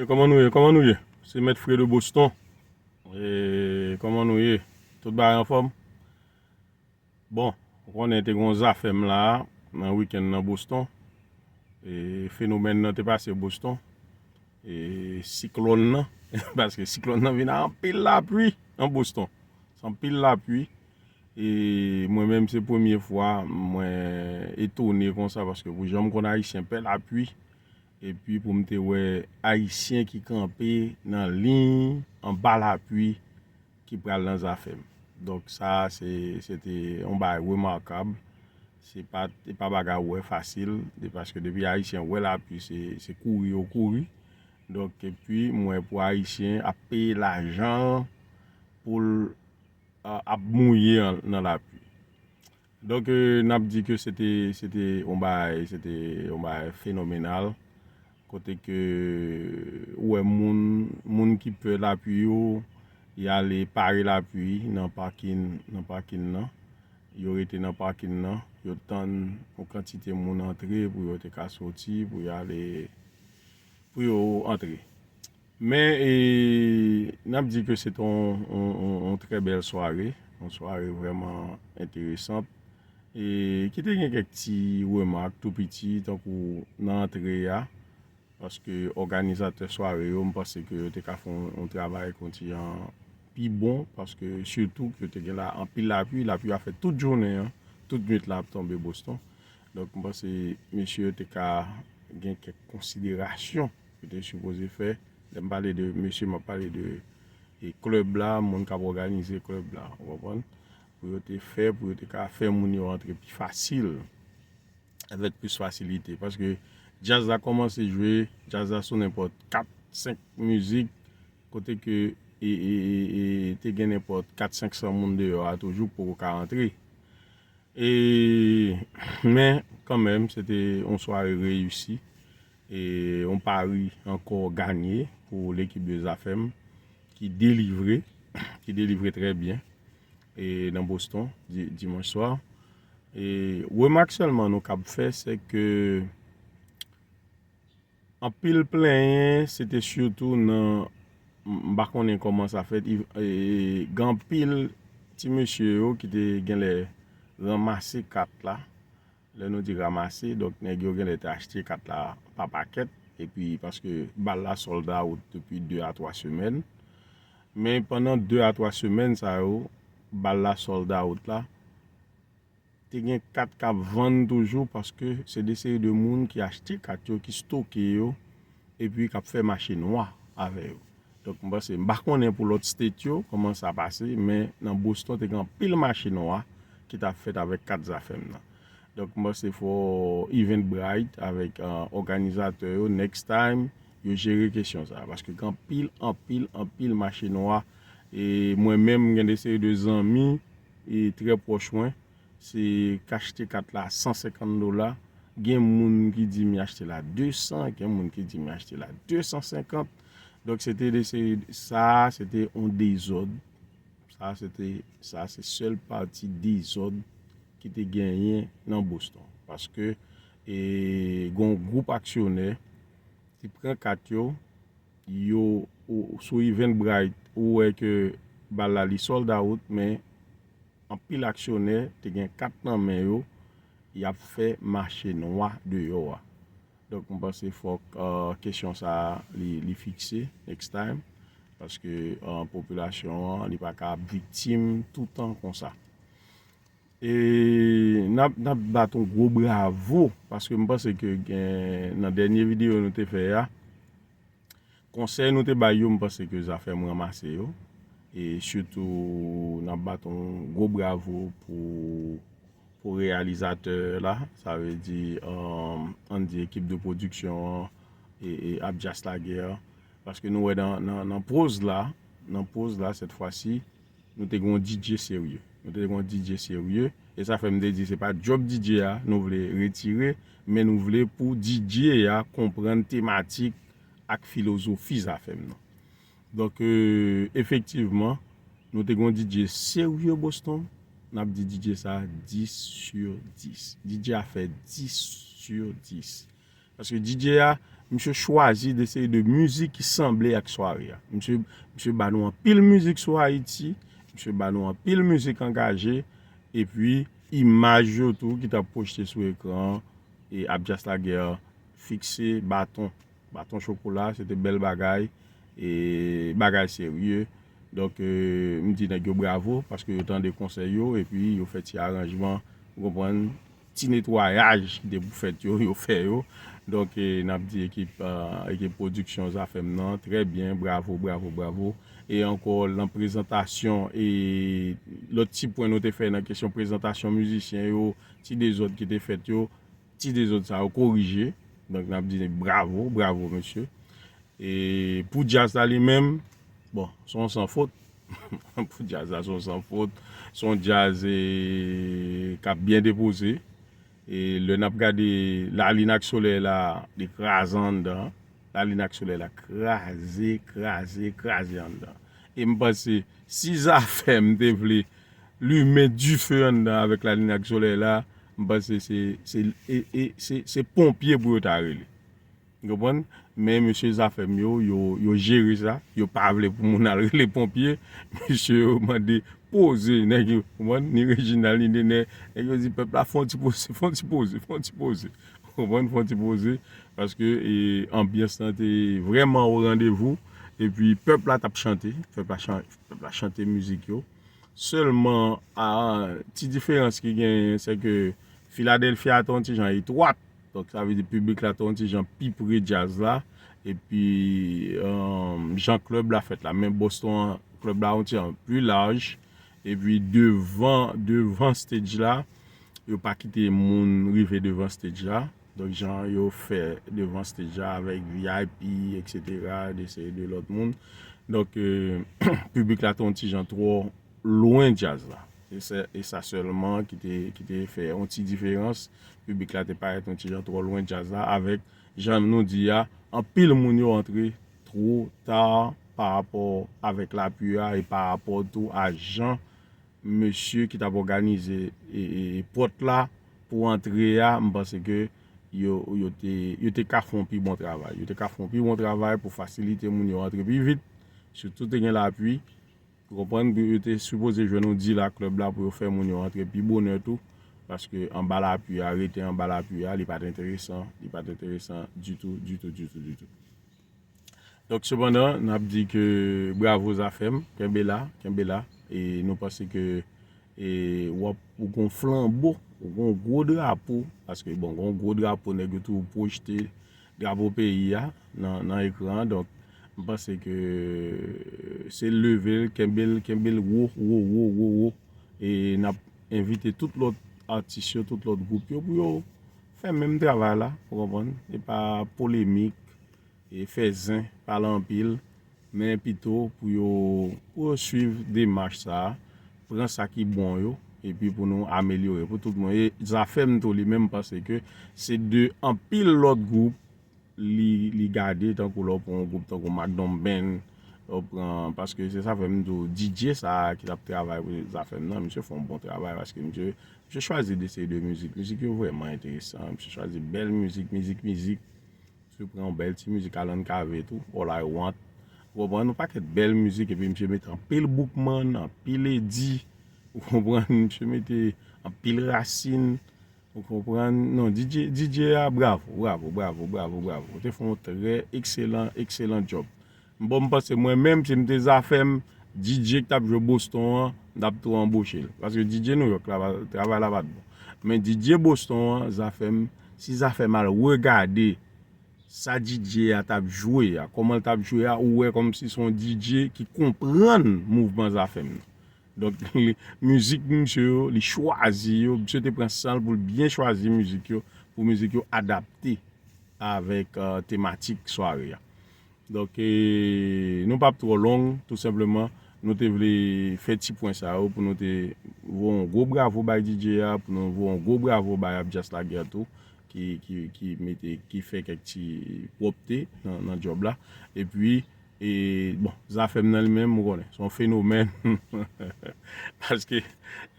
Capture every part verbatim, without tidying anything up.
Kòman nou ye? Kòman nou ye? Se Mèt Fre de Boston. E, kòman nou ye? Tout bagay anfòm? Bon, ou konnen te gon Zafèm la nan wikenn nan Boston. E, fenomèn nan te pase Boston. E, siklòn nan, paske siklòn nan vin ak anpil lapli nan Boston. Se anpil lapli. E mwen menm se premye fwa mwen etone konsa, paske pou jan m konn Ayisyen pè lapli, epi pou m te wè Ayisyen ki kanpe nan liy anba lapli ki pral nan Zafèm. Donk sa se, se te yon bagay remakab. Se pa, se pa bagay ou wè fasil, de, paske depi Ayisyen wè lapli, se, se kouri yo kouri. Donk, epi m wè pou Ayisyen ap peye lajan pou l a, ap mouye an, nan lapli. Donk, e, n ap di ke se te, se te yon bagay, se te yon bagay fenomenal, kote ke ou wè moun, moun ki pè lapli yo, y ale pare lapli nan pakin, nan pakin nan. Yo rete nan pakin nan, yo tann yon kantite moun antre pou yo te ka soti, pou y ale, pou yo antre. Men, e, n ap di ke se te yon, yon, yon, yon trè bèl sware, yon sware vrèman enteresan, e ki te gen kèk ti remak tou piti, tankou nan antre a, paske òganizatè sware yo, m panse ke yo te ka fè yon, yon travay kontijan pi bon, paske sitou ke te gen la anpil lapli, lapli a fè tout jounen an, tout nwit la ap tonbe Boston. Donk, m panse mesye yo te ka gen kèk konsiderasyon yo te sipoze fè. Lè m pale de mesye, m ap pale de, e, klèb la, moun k ap òganize klèb la, ou konprann? Pou yo te fè, pou yo te ka fè moun yo antre pi fasil, avèk plis fasilite. Paske djaz la kòmanse jwe, djaz la sou nenpòt kat, senk mizik, kote ke, e, e, e, e, te gen nenpòt kat, senk san moun deyò a toujou k poko ka antre. E, men, kanmenm, se te yon sware reyisi. E yon pari ankò ganye pou lekip de Zafèm ki delivre, ki delivre trè byen, e nan Boston, di-, dimanch swa. E remak sèlman nou kab fè, se ke anpil plenyen, se te sitou nan, m, m pa konnen kòman sa fèt, i, e, gen anpil ti mesye yo ki te genlè ranmase kat la. Lè nou di ranmase, donk nèg yo genlè te achte kat la pa pakèt, epi paske bal la sold out depi de a twa semèn. Men pandan de a twa semèn sa yo, bal la sold out la, te gen kat k ap vann toujou, paske se de seri de moun ki achte kat yo, ki stoke yo, epi k ap fè mache nwa avè yo. Donk, m panse, m pa konnen pou lòt state yo, kòman sa pase, men nan Boston, te gen anpil mache nwa ki t ap fèt avèk kat Zafèm nan. Donk, m panse fò Eventbrite avèk, e, òganizatè yo, next time, yo jere kesyon sa. Paske gen anpil, anpil, anpil mache nwa. E mwen menm, m gen de seri de zanmi, e trè pwòch mwen, se k achte kat la san senkant dola. Gen moun ki di m y achte l a de san, gen moun ki di m y achte l a de san senkant. Donk, se te de seri, sa, se te yon dezòd. Sa, se te, sa, se sèl pati dezòd ki te genyen nan Boston. Paske, e, gen yon gwoup aksyonè ki pran kat yo, yo, ou, sou Eventbrite, ou wè ke bal la li sold out, men anpil aksyonè te gen kat nan men yo, y ap fè mache nwa deyò a. Donk, m panse fòk, e, kesyon sa a, li, li fikse next time, paske, e, popilasyon an, li pa ka ap viktim toutan konsa. E n ap, n ap bat yon gwo bravo, paske m panse ke gen, nan dènye videyo nou te fè a, konsèy nou te bay yo, m panse ke Zafèm ranmase yo. E sitou, n ap bat yon gwo bravo pou, pou reyalizatè la, sa vle di, um, ann di ekip de pwodiksyon an, e, e Abdias Laguerre, paske nou wè nan, nan, nan pwoz la, nan pwoz la, sèt fwa si, nou te gen yon D J serye. Nou te gen yon D J serye. E sa fè m te di se pa djòb D J a nou vle retire, men nou vle pou D J a konprann tematik ak filozofi Zafèm nan. Donk, e, efektivman, nou te gen yon D J serye Boston. N ap di D J sa dis sur dis. D J a fè dis sur dis. Paske D J a, Misye chwazi de seri de mizik ki sanble ak sware a. Misye, misye ba nou anpil mizik sou Ayiti, misye ba nou anpil mizik angaje, epi imaj yo tou ki t ap pwojte sou ekran an, e Abdias Laguerre fikse baton, baton chokola, se te bèl bagay, e bagay serye. Donk, e, m di nèg yo bravo, paske yo tande konsèy yo, epi yo fè ti aranjman, ou konprann, ti netwayaj ki te pou fèt yo, yo fè yo. Donk, e, n ap di ekip, e, ekip pwodiksyon Zafèm nan, trè byen, bravo, bravo, bravo. E ankò, nan prezantasyon, e lòt ti pwen nou te fè nan kesyon prezantasyon mizisyen yo, ti dezòd ki te fèt yo, ti dezòd sa yo korije. Donk, n ap di bravo, bravo, mesye. E pou djaz la li menm, bon, se yon san fot. Pou djaz la, se yon san fot. Se yon djaz, e, k ap byen depoze. E lè n ap gade lalin ak solèy la, li kraze anndan. Lalin ak solèy la kraze, kraze, kraze anndan. E m panse, si Zafèm te vle limen dife anndan avèk lalin ak solèy la, m panse se, se, e, e, se, se ponpye pou yo ta rele. Ou konprann? Men mesye Zafèm yo, yo, yo jere sa. Yo pa vle pou moun al rele ponpye. Mesye yo mande poze, nèg yo, ou konprann? Ni Reginald, ni Dener, nèg yo di pèp la, fè yon ti poze, fè yon ti poze, fè yon ti poze. Ou konprann? Fè yon ti poze. Paske, e, anbyans lan te vrèman o randevou. Epi pèp la t ap chante. Pèp la chan-, pèp la chante mizik yo. Sèlman, a, ti diferans ki genyen, se ke Filadèlfya te yon ti jan etwat. Donk, sa vle di piblik la te yon ti jan pi pre djaz la. Epi, e, jan klèb la fèt la. Men Boston an, klèb la yon ti jan pi laj. Epi devan, devan stage la, yo pa kite moun rive devan stage la. Donk, jan yo fè devan stage la avèk V I P, et cetera, de seri de lòt moun. Donk, e, piblik la te yon ti jan twò lwen djaz la. E se, e sa sèlman ki te, ki te fè yon ti diferans. Piblik la te parèt yon ti jan twò lwen djaz la avèk, jan nou di a, anpil moun yo antre two ta pa rapò avèk lapli a e pa rapò tou a jan mesye ki t ap òganize, e, e, e pòt la pou antre a, m panse ke yo, yo te, yo te ka fè yon pi bon travay. Yo te ka fè yon pi bon travay pou fasilite moun yo antre pi vit. Sitou te gen lapli. Ou konprann? Yo te sipoze jwenn yon deal ak klèb la pou yo fè moun yo antre pi bonè tou. Paske anba lapli a, rete anba lapli a, li pa t enteresan. Li pa t enteresan ditou, ditou, ditou, ditou. Donk, sepandan, n ap di ke bravo Zafèm, kenbe la, kenbe la. E nou panse ke, e, w ap, ou gon flanbo, ou gon gwo drapo, paske, bon, gon gwo drapo, nèg yo toujou pwojte drapo peyi a nan, nan ekran an. Donk, m panse ke se leve l, kenbe l, kenbe l wo, wo, wo, wo, wo. E n ap envite tout lòt atis yo, tout lòt gwoup yo, pou yo fè menm travay la, ou konprann? E pa polemik, e fè zen, pale anpil, men pito pou yo, pou yo swiv demach sa a, pran sa ki bon yo, epi pou nou amelyore pou tout moun. E Zafèm tou li menm, m panse ke se de anpil lòt gwoup li, li gade, tankou lè w pran yon gwoup tankou Magnum Band, lè w pran, paske se sa fè m di w, D J sa a ki t ap travay pou Zafèm nan, misye fè yon bon travay, paske misye, misye chwazi de seri de mizik. Mizik yo vrèman enteresan, misye chwazi bèl mizik, mizik, mizik. Misye pran yon bèl ti mizik Alan Cavé tou, All I Want. Ou konprann? Yon pakèt bèl mizik, epi misye mete anpil Boukman, anpil Eddy. Ou konprann? Misye mete anpil Rasin. Ou konprann? Non, D J, D J a, bravo, bravo, bravo, bravo, bravo. Ou te fè yon trè ekselan, ekselan djòb. Bon, m panse mwen menm, si m te Zafèm, D J k t ap jwe Boston an, m t ap tou anboche l. Paske D J New York la, travay la pa t bon. Men D J Boston an, Zafèm, si Zafèm al regade sa D J a t ap jwe a, kòman l t ap jwe a, ou wè kòmsi se yon D J ki konprann mouvman Zafèm nan. Donk, li, mizik misye yo, li chwazi yo, misye te pran san l pou l byen chwazi mizik yo, pou mizik yo adapte avèk, e, tematik sware a. Donk, e, nou p ap twò long, tou senpleman, nou te vle fè ti pwen sa yo pou nou te voye yon gwo bravo bay D J a, pou nou voye yon gwo bravo bay Abdias Laguerre tou, ki, ki, ki mete, ki fè kèk ti pwòpte nan, nan djòb la. Epi, e, bon, Zafèm nan li menm, ou konnen, se yon fenomèn. Paske,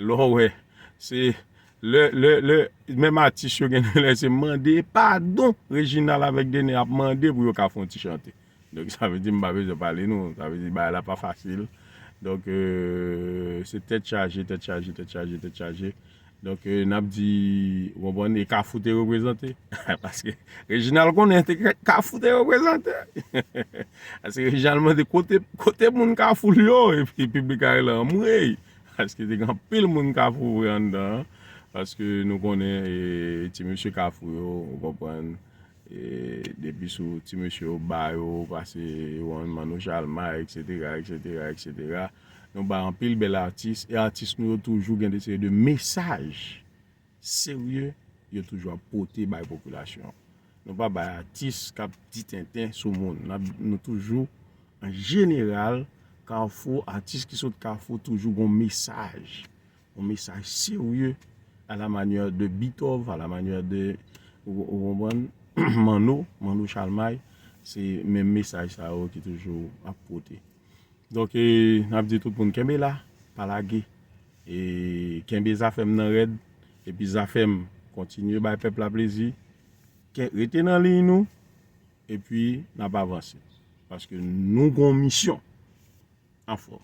lè w wè, se Lè, lè, lè, menm atis yo gen lè se mande padon. Reginald avèk Dene ap mande pou yo ka fè yon ti chante. Donk, sa vle di m pa bezwen pale nou. Sa vle di bagay la pa fasil. Donk, euh, se tèt chaje, tèt chaje, tèt chaje, tèt chaje. Donk, euh, n ap di, ou konprann, e Kafou te reprezante. Paske Reginald konnen te Kafou te reprezante. Paske Reginald mande kote, kote moun Kafou l yo, epi piblik la rele anmwey. Paske te gen anpil moun Kafou vre anndan an. Paske nou konnen, e, ti mesye Kafou yo, ou konprann, e, depi sou ti mesye yo ba yo, pase yo ann Manno Chalmay, etsetera, etsetera, etsetera. Nou bay anpil bèl atis, e atis nou yo toujou gen de seri de mesaj serye yo toujou ap pote bay popilasyon an. Nou pa bay atis k ap di tenten sou moun. N ap, nou toujou, an jeneral, Kafou, atis ki sot Kafou toujou gon mesaj. Yon mesaj serye, à la manière de Beethoven, à la manière de, ou, ou konprann, Manno, Manno Chalmay, se menm mesaj sa yo ki toujou ap pote. Donk, e, n ap di tout moun kenbe la, pa lage. E kenbe Zafèm nan rèd, epi Zafèm kontinye bay pèp la plezi. Ke, rete nan liy nou, epi n ap avanse. Paske nou gon misyon. Anfòm.